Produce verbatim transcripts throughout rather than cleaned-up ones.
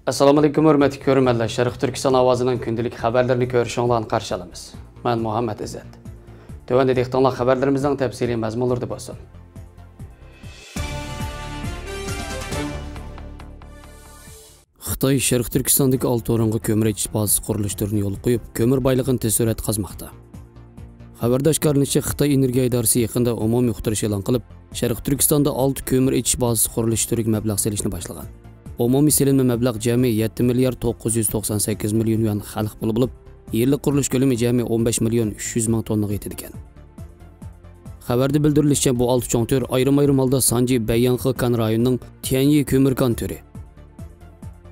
ئەسسالامۇئەلەيكۇم، ھۆرمەتلىك كۆرۈرمەنلەر. شەرقىي تۈركىستان ئاۋازىنىڭ كۈندىلىك خەۋەرلىرىنى كۆرۈشۈڭلارنى قارشى ئالىمىز. مەن مۇھەممەد ئىززەت. تۆۋەندە دىققىتىڭلار خەۋەرلىرىمىزنىڭ تەپسىلىي مەزمۇنلىرىدا بولسۇن. خىتاي شەرقىي تۈركىستاندىكى ئالتە ئورۇنغا كۆمۈر ئېچىش بازىسى قۇرۇلۇش تۈرىنى يولغا قويۇپ، كۆمۈر بايلىقىنى تېز سۈرئەتتە قازماقتا. خەۋەردە ئاشكارىلىنىشىچە، خىتاي ئېنېرگىيە ئىدارىسى يېقىندا ئومۇمىي ئۇقتۇرۇش ئېلان قىلىپ، شەرقىي تۈركىستاندا ئالتە كۆمۈر ئېچىش بازىسى قۇرۇلۇش تۈرىگە مەبلەغ سېلىشنى باشلىغان. ئومۇمىي سېلىنما مەبلەغ جەمئىي يەتتە مىليارد توققۇز يۈز توقسان سەككىز مىليون يۈەن خەلق پۇلى بولۇپ، يىللىق قۇرۇلۇش كۆلىمى جەمئىي ئون بەش مىليون ئۈچ يۈز مىڭ توننىغا يېتىدىكەن. خەۋەردە بىلدۈرۈلۈشىچە، بۇ ئالتە چوڭ تۈر ئايرىم-ئايرىم ھالدا سانجى بەيياڭخې كان رايونىنىڭ تيەنيى كۆمۈر كان تۈرى،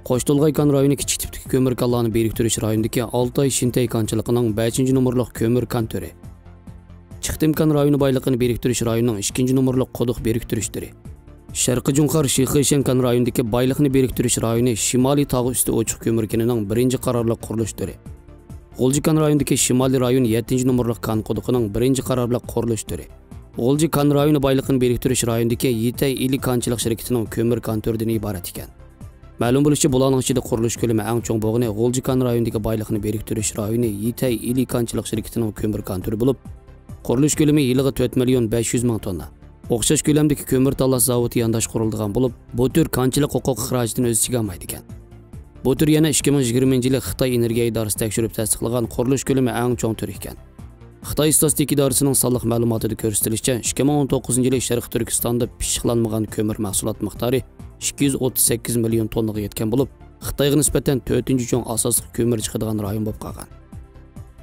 قوشتولغاي كان رايونى كىچىك تىپتىكى كۆمۈر كانلارنى بىرىكتۈرۈش رايونىدىكى ئالتاي شىنتەي كانچىلىقىنىڭ بەشىنچى نومۇرلۇق كۆمۈر كان تۈرى، چىختىم كان رايونى بايلىقىنى بىرىكتۈرۈش رايونىنىڭ ئىككىنچى نومۇرلۇق قۇدۇق بىرىكتۈرۈش تۈرى، شەرقىي جۇڭخار شىخېشەن كان رايونىدىكى بايلىقنى بىرىكتۈرۈش رايونى شىمالىي تاغ ئۈستى ئوچۇق كۆمۈر كېنىنىڭ بىرىنچى قارارلىق قۇرۇلۇش تۈرى، غۇلجا كان رايونىدىكى شىمالىي رايون يەتتىنچى نومۇرلۇق كان قۇدۇقىنىڭ بىرىنچى قارارلىق قۇرۇلۇش تۈرى، غۇلجا كان رايونى بايلىقىنى بىرىكتۈرۈش رايونىدىكى يىتەي ئىلى كانچىلىق شىركىتىنىڭ كۆمۈر كان تۈرىدىن ئىبارەت ئىكەن. مەلۇم بولۇشىچە، بۇلارنىڭ ئىچىدە قۇرۇلۇش كۆلىمى ئەڭ چوڭ بولغىنى غۇلجا كان رايونىدىكى بايلىقنى بىرىكتۈرۈش رايونى يىتەي ئىلى كانچىلىق شىركىتىنىڭ كۆمۈر كان تۈرى بولۇپ، قۇرۇلۇش كۆلىمى يىلىغا تۆت مىليون بەش يۈز مىڭ توننا. ئوخشاش كۆلەمدىكى كۆمۈر تاللاش زاۋۇتى يانداش قۇرۇلىدىغان بولۇپ، بۇ تۈر كانچىلىق ھوقۇقى خىراجىتىنى ئۆز ئىچىگە ئالمايدىكەن. بۇ تۈر يەنە ئىككى مىڭ يىگىرمىنچى يىلى خىتاي ئېنېرگىيە ئىدارىسى تەكشۈرۈپ تەستىقلىغان قۇرۇلۇش كۆلىمى ئەڭ چوڭ تۈر ئىكەن. خىتاي ئىستاتىستىكا ئىدارىسىنىڭ سانلىق مەلۇماتىدا كۆرسىتىلىشىچە، ئىككى مىڭ ئون توققۇزىنچى يىلى شەرقىي تۈركىستاندا پىششىقلانمىغان كۆمۈر مەھسۇلات مىقدارى ئىككى يۈز ئوتتۇز سەككىز مىليون توننىغا يەتكەن بولۇپ، خىتايغا نىسبەتەن تۆتىنچى چوڭ ئاساسلىق كۆمۈر چىقىدىغان رايون بولۇپ قالغان.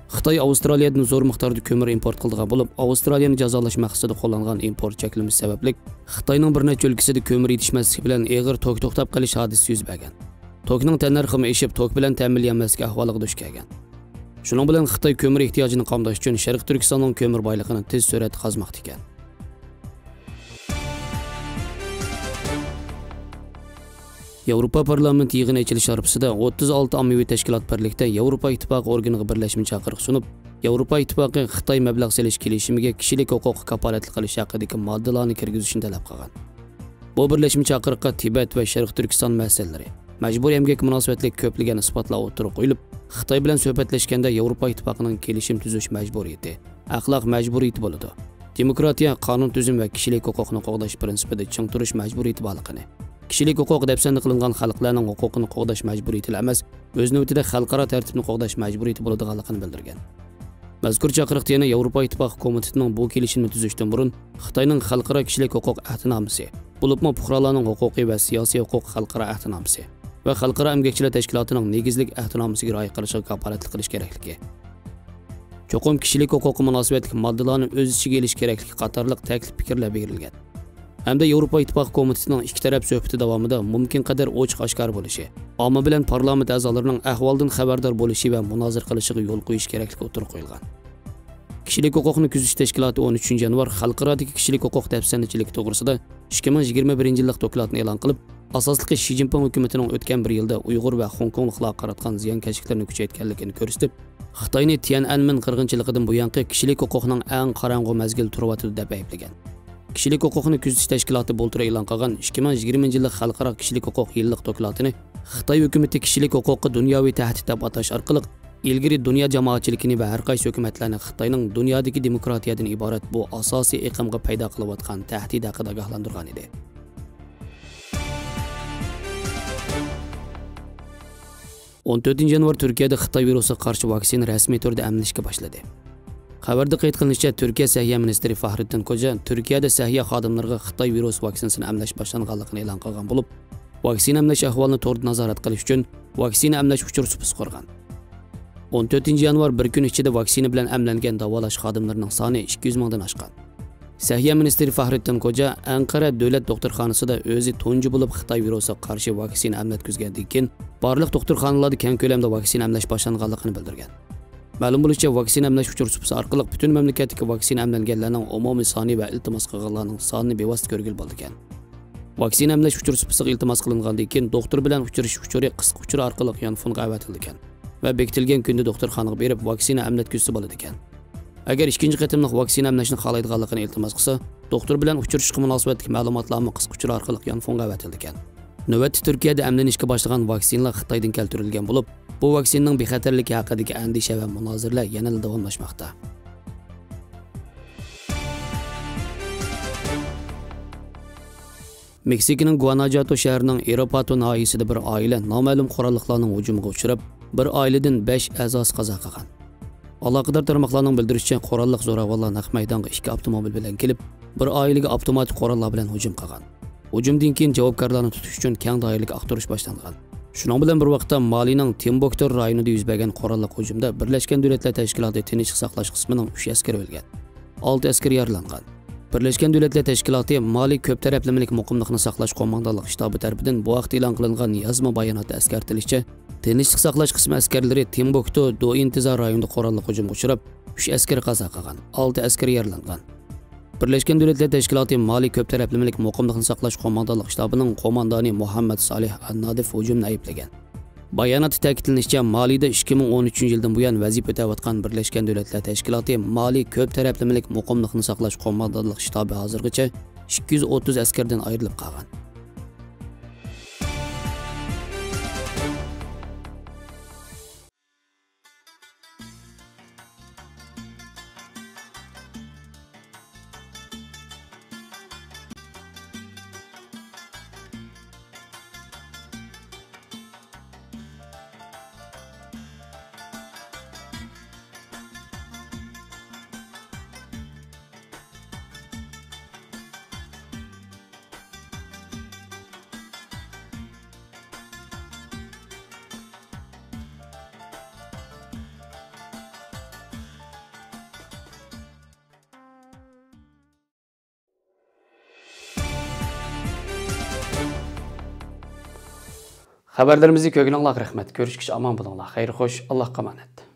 خىتاي ئاۋسترالىيەدىن زور مىقداردا كۆمۈر ئىمپورت قىلىدىغان بولۇپ، ئاۋسترالىيەنى جازالاش مەقسىتىدە قوللانغان ئىمپورت چەكلىمىسى سەۋەبلىك خىتاينىڭ بىر نەچچە ئۆلكىسىدە كۆمۈر يېتىشمەسلىكى بىلەن ئېغىر توك توختاپ قېلىش ھادىسىسى يۈز بەرگەن. توكنىڭ تەننەرخىمۇ ئېشىپ، توك بىلەن تەمىنلىيەلمەسلىك ئەھۋالىغا دۇچ كەلگەن. شۇنىڭ بىلەن خىتاي كۆمۈر ئېھتىياجىنى قامداش ئۈچۈن شەرقىي تۈركىستاننىڭ كۆمۈر بايلىقىنى تېز سۈرئەتتە قازماقتا ئىكەن. ياۋروپا پارلامېنت يىغىنى ئېچىلىش ھارپىسىدا ئوتتۇز ئالتە ئاممىۋى تەشكىلات بىرلىكتە ياۋروپا ئىتتىپاقى ئورگىنىغا بىرلەشمە چاقىرىق سۇنۇپ، ياۋروپا ئىتتىپاقى خىتاي مەبلەغ سېلىش كېلىشىمىگە كىشىلىك ھوقۇققا كاپالەتلىك قىلىش ھەققىدىكى ماددىلارنى كىرگۈزۈشنى تەلەپ قىلغان. بۇ بىرلەشمە چاقىرىققا تىبەت ۋە شەرقىي تۈركىستان مەسىلىلىرى، مەجبۇرىي ئەمگەك مۇناسىۋەتلىك كۆپلىگەن ئىسپاتلار ئوتتۇرىغا قويۇلۇپ، خىتاي بىلەن سۆھبەتلەشكەندە ياۋروپا ئىتتىپاقىنىڭ كېلىشىم تۈزۈش مەجبۇرىيىتى، ئەخلاق مەجبۇرىيىتى بولىدۇ. دېموكراتىيە، قانۇن تۈزۈم ۋە كىشىلىك ھوقۇقنى قوغداش پىرىنسىپىدا چىڭ تۇرۇش مەجبۇرىيىتى بارلىقىنى، كىشىلىك ھوقۇق دەپسەندە قىلىنغان خەلقلەرنىڭ ھوقۇقىنى قوغداش مەجبۇرىيىتىلا ئەمەس، ئۆز نۆۋىتىدە خەلقئارا تەرتىپنى قوغداش مەجبۇرىيىتى بولىدىغانلىقىنى بىلدۈرگەن. مەزكۇر چاقىرىقتا يەنە ياۋروپا ئىتتىپاقى كومىتېتىنىڭ بۇ كېلىشىمنى تۈزۈشتىن بۇرۇن خىتاينىڭ خەلقئارا كىشىلىك ھوقۇق ئەھدىنامىسى، بولۇپمۇ پۇقرالارنىڭ ھوقۇقى ۋە سىياسىي ھوقۇق خەلقئارا ئەھدىنامىسى ۋە خەلقئارا ئەمگەكچىلەر تەشكىلاتىنىڭ نېگىزلىك ئەھدىنامىسىگە رىئايە قىلىشىغا كاپالەتلىك قىلىش كېرەكلىكى، چوقۇم كىشىلىك ھوقۇققا مۇناسىۋەتلىك ماددىلارنى ئۆز ئىچىگە ئېلىش كېرەكلىكى قاتارلىق تەكلىپ پىكىرلەر بېرىلگەن. ھەمدە ياۋروپا ئىتتىپاقى كومىتېتىنىڭ ئىككى تەرەپ سۆھبىتى داۋامىدا مۇمكىن قەدەر ئوچۇق ئاشكارا بولۇشى، ئامما بىلەن پارلامېنت ئەزالىرىنىڭ ئەھۋالدىن خەۋەردار بولۇشى ۋە مۇنازىرە قىلىشىغا يول قويۇش كېرەكلىكى ئوتتۇرىغا قويۇلغان. كىشىلىك ھوقۇقنى كۆزىتىش تەشكىلاتى ئون ئۈچىنچى يانۋار خەلقئارادىكى كىشىلىك ھوقۇق دەپسەندىچىلىكى توغرىسىدا ئىككى مىڭ يىگىرمە بىرىنچى يىللىق دوكلاتنى ئېلان قىلىپ، ئاساسلىقى شى جىنپىڭ ھۆكۈمىتىنىڭ ئۆتكەن بىر يىلدا ئۇيغۇر ۋە خوڭكوڭلۇقلارغا قاراتقان زىيانكەشلىكلىرىنى كۈچەيتكەنلىكىنى كۆرسىتىپ، خىتاينى تيەنئەنمېن قىرغىنچىلىقىدىن بۇيانقى كىشىلىك ھوقۇقنىڭ ئەڭ قاراڭغۇ مەزگىلى تۇرۇۋاتىدۇ، دەپ ئەيىبلىگەن. كىشىلىك ھوقۇقنى كۆزىتىش تەشكىلاتى بۇلتۇر ئېلان قىلغان ئىككى مىڭ يىگىرمىنچى يىللىق خەلقئارا كىشىلىك ھوقۇق يىللىق دوكلاتىنى خىتاي ھۆكۈمىتى كىشىلىك ھوقۇققا دۇنياۋى تەھدىت دەپ ئاتاش ئارقىلىق، ئىلگىرى دۇنيا جامائەتچىلىكىنى ۋە ھەر قايسى ھۆكۈمەتلەرنى خىتاينىڭ دۇنيادىكى دېموكراتىيەدىن ئىبارەت بۇ ئاساسىي ئېقىمغا پەيدا قىلىۋاتقان تەھدىتى ھەققىدە ئاگاھلاندۇرغان ئىدى. ئون تۆتىنچى يانۋار تۈركىيەدە خىتاي ۋىرۇسىغا قارشى ۋاكسىنا رەسمىي تۈردە ئەملىنىشكە باشلىدى. خەۋەردە قەيت قىلىنىشىچە، تۈركىيە سەھىيە مىنىستىرى فاھرىددىن كوجا تۈركىيەدە سەھىيە خادىملىرىغا خىتاي ۋىرۇس ۋاكسىنىسىنى ئەملەش باشلانغانلىقىنى ئېلان قىلغان بولۇپ، ۋاكسىنا ئەملەش ئەھۋالىنى توردا نازارەت قىلىش ئۈچۈن ۋاكسىنا ئەملەش ئۇچۇر سۇپىسى قۇرغان. ئون تۆتىنچى يانۋار بىر كۈن ئىچىدە ۋاكسىنا بىلەن ئەملەنگەن داۋالاش خادىملىرىنىڭ سانى ئىككى يۈز مىڭدىن ئاشقان. سەھىيە مىنىستىرى فاھرىددىن كوجا ئەنقەرە دۆلەت دوختۇرخانىسىدا ئۆزى تۇنجى بولۇپ خىتاي ۋىرۇسىغا قارشى ۋاكسىنا ئەملەتكۈزگەندىن كېيىن، بارلىق دوختۇرخانىلاردا كەڭ كۆلەمدە ۋاكسىنا ئەملەش باشلانغانلىقىنى بىلدۈرگەن. مەلۇم بولۇشىچە، ۋاكسىنا ئەملەش ئۇچۇر سۇپىسى ئارقىلىق پۈتۈن مەملىكەتتىكى ۋاكسىنا ئەملەنگەنلەرنىڭ ئومۇمىي سانى ۋە ئىلتىماس قىلغانلارنىڭ سانىنى بىۋاسىتە كۆرگىلى بولىدىكەن. ۋاكسىنا ئەملەش ئۇچۇر سۇپىسىغا ئىلتىماس قىلىنغاندىن كېيىن، دوختۇر بىلەن ئۇچرىشىش ئۇچۇرى قىسقا ئۇچۇر ئارقىلىق يانفونغا ئەۋەتىلىدىكەن ۋە بېكىتىلگەن كۈندە دوختۇرخانىغا بېرىپ ۋاكسىنا ئەملەتكۈزسە بولىدىكەن. ئەگەر ئىككىنچى قېتىملىق ۋاكسىنا ئەملەشنى خالايدىغانلىقىنى ئىلتىماس قىلسا، دوختۇر بىلەن ئۇچرىشىشقا مۇناسىۋەتلىك مەلۇماتلارمۇ قىسقا ئۇچۇر ئارقىلىق يانفونغا ئەۋەتىلىدىكەن. نۆۋەتتە تۈركىيەدە ئەملىنىشكە باشلىغان ۋاكسىنىلار خىتايدىن كەلتۈرۈلگەن بولۇپ، بۇ ۋاكسىنىنىڭ بىخەتەرلىكى ھەققىدىكى ئەندىشە ۋە مۇنازىرىلەر يەنىلا داۋاملاشماقتا. مېكسىكىنىڭ گۇاناجاتو شەھىرىنىڭ ئىروپاتو ناھىيىسىدە بىر ئائىلە نامەلۇم قوراللىقلارنىڭ ھۇجۇمىغا ئۇچراپ، بىر ئائىلىدىن بەش ئەزاسى قازا قىلغان. ئالاقىدار تارماقلارنىڭ بىلدۈرۈشىچە، قوراللىق زوراۋانلار نەق مەيدانغا ئىككى ئاپتوموبىل بىلەن كېلىپ، بىر ئائىلىگە ئاپتوماتىك قوراللار بىلەن ھۇجۇم قىلغان. ھۇجۇمدىن كېيىن جاۋابكارلارنى تۇتۇش ئۈچۈن كەڭ دائىرىلىك ئاختۇرۇش باشلانغان. شۇنىڭ بىلەن بىر ۋاقىتتا، مالىنىڭ تىمبۇكتۇ رايونىدا يۈز بەرگەن قوراللىق ھۇجۇمدا بىرلەشكەن دۆلەتلەر تەشكىلاتى تىنچلىق ساقلاش قىسمىنىڭ ئۈچ ئەسكىرى ئۆلگەن، ئالتە ئەسكىرى يارىلانغان. بىرلەشكەن دۆلەتلەر تەشكىلاتى مالى كۆپ تەرەپلىمىلىك مۇقىملىقنى ساقلاش قوماندانلىق شتابى تەرىپىدىن بۇ ھەقتە ئېلان قىلىنغان يازما باياناتتا ئەسكەرتىلىشىچە، تىنچلىق ساقلاش قىسمى ئەسكەرلىرى تىمبۇكتۇ دو ئىنتىزا رايونىدا قوراللىق ھۇجۇمغا ئۇچراپ، ئۈچ ئەسكىرى قازا قىلغان، ئالتە ئەسكىرى يارىلانغان. بىرلەشكەن دۆلەتلەر تەشكىلاتى مالى كۆپ تەرەپلىمىلىك مۇقىملىقنى ساقلاش قوماندانلىق شتابىنىڭ قوماندانى مۇھەممەد سالىھ ئەننادىف ھۇجۇمنى ئەيىبلىگەن. باياناتتا تەكىتلىنىشىچە، مالىدا ئىككى مىڭ ئون ئۈچىنچى يىلدىن بۇيان ۋەزىپە ئۆتەۋاتقان بىرلەشكەن دۆلەتلەر تەشكىلاتى مالى كۆپ تەرەپلىمىلىك مۇقىملىقنى ساقلاش قوماندانلىق شتابى ھازىرغىچە ئىككى يۈز ئوتتۇز ئەسكەردىن ئايرىلىپ قالغان. خەۋەرلىرىمىزنى كۆرگىنىڭلارغا رەھمەت. كۆرۈشكىچە ئامان بولۇڭلار. خەير خوش، ئاللاھقا ئامانەت.